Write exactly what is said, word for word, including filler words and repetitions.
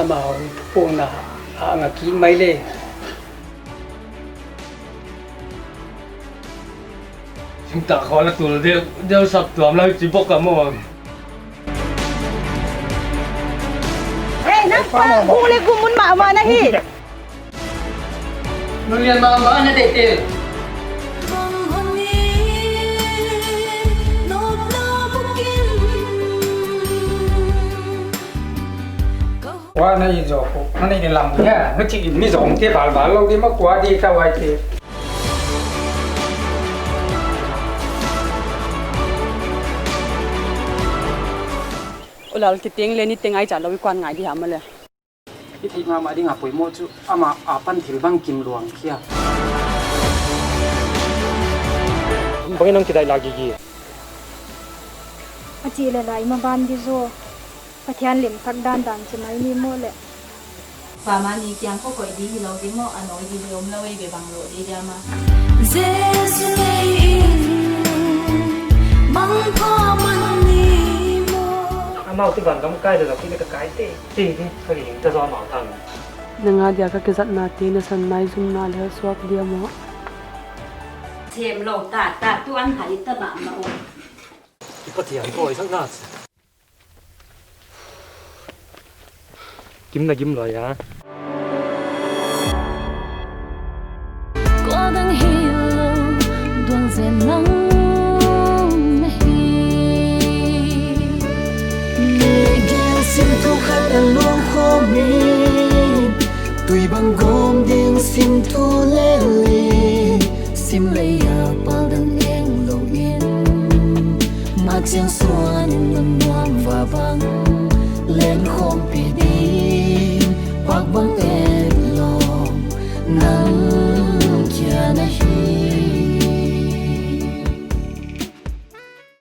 Mau pona a nga ki mai le. Sing ta kho la tul de, de sap tuam la chi bok ka mo. Ei, nang pa, hong le gumun mahmah na hi. Nang lian mahmah na te te. Wa na i zo ko, na ni lam ya, na chi mi zong te bal bal lo di ma kwa di ta wai te. U Lal, kiteng le ni teng ai cha lo i kuan ngai di ham le. I theih mahmah ding a poimoh chu amah apan thil bangkim luang khia. Bangin nang kidai la gigi. A chih le lai ma ban di zo. Pathian lim tak dan dan chi mai ni mo le. Pa mani kiang ko koi di hi lo di mo, a noi di hi om lo ei be bang lo di dia ma. Jesu nei in, mang pa man ni mo. Amau tu van dam kai de lo ki le ka kai te. Ti ni, ka ling ta zo mau tan. Nang a dia ka kizatna te na san nai zumna le suak dia mo. Them lo ta, ta tuan hai ta ma ma o. I Pathian ko i sak na. Kim na gim lo ya. Ko dang hi lo, duang zen nang na hi. Miguel sim tu khat a luang khawm in, tui bang gawm ding sim tu lel in, sim lei a pal dang eng lo in. Mak chiang suan in nun nuam va bang, len khawmpi ding, pak bang en lo, nang